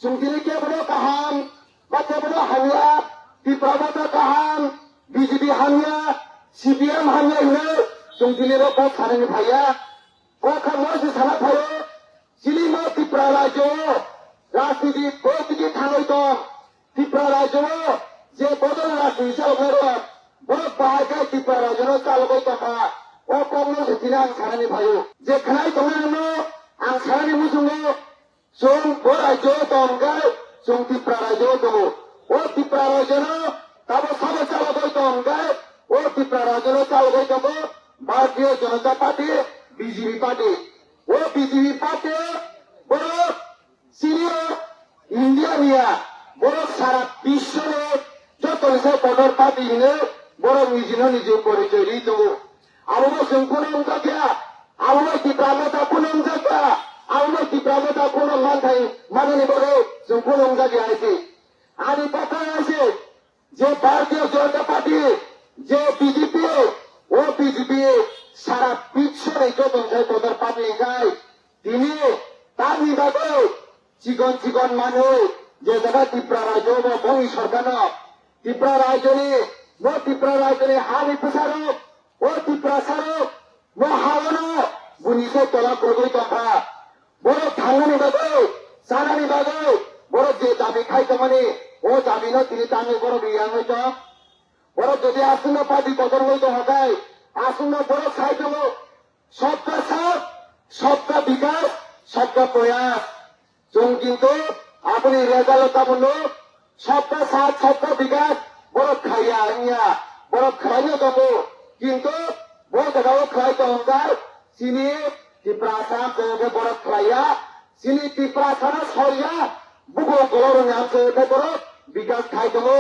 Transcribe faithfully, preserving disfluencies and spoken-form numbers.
Chwng tini kebono kaham ba kebono hamya, Tipra Motha kaham, B J P hamya, C P M hamya hinwi chwng tini oro kok sanani phaiya. Kok kha mo se sana phaio, chini mo Tipra rajyo o rajniti politiki thangwi tong. Tipra rajyo o je bodol rajniti chaloknai rok, borok bahai khe Tipra rajyo no chalogwi tongkha. O kokno se tini ang sanani phaio. Je khnai tongnai rokno ang sanani muchungo, chwng bo rajyo o tong khe chwng Tipra rajyo o tongo. O Tipra rajyo no tabo sabo chalogwi tong khe o Tipra rajyo no chalogwi tongo Bharatiya Janata Party, B J P party. O B J P party borok chini o India niya, borok sara biswni joto ni sai kotor party hinwi borok nijino niji porichoi ri tongo. Abo bo chwng phano wngjakya, abo bo Tipra Motha phano wngjakya, abo bo Tipra Motha phano manthai manani bagwi chwng phano wngjakya hai se. Ani bwkhak hai se, je Bharatiya Janata Party, je B J P, o B J P sara biswni joto ni sai kotor party hinkhai tini tamni bagwi chikon chikon manwi je jaga Tipra rajyo bo bongni sorkarno, Tipra rajyoni, mo Tipra rajyoni hani bwsarok, o Tiprasarok, mo haono buini se tola kwrwgwi tongkha. Borok thangnani bagwi, chanani bagwi, borok je dabi khai tongmani, o dabino tini tangwi borok riyangwi tong. Borok jodi aswkno party kotorgwi tongkha khe, aswkno borok sai tongo, Sabka Saath, Sabka Vikas, Sabka Prayas. Chwng kintu aboni result o tabukno Sabka Saath, Sabka Vikas borok khlaiya wngya, borok khlaino tongo. Kintu bo jagao khlai tongkha chini Tiprasa, khe borok khlaiya. Chini Tiprasano soiya, bugo koloroni amchoi khe borok bikas khai tongo.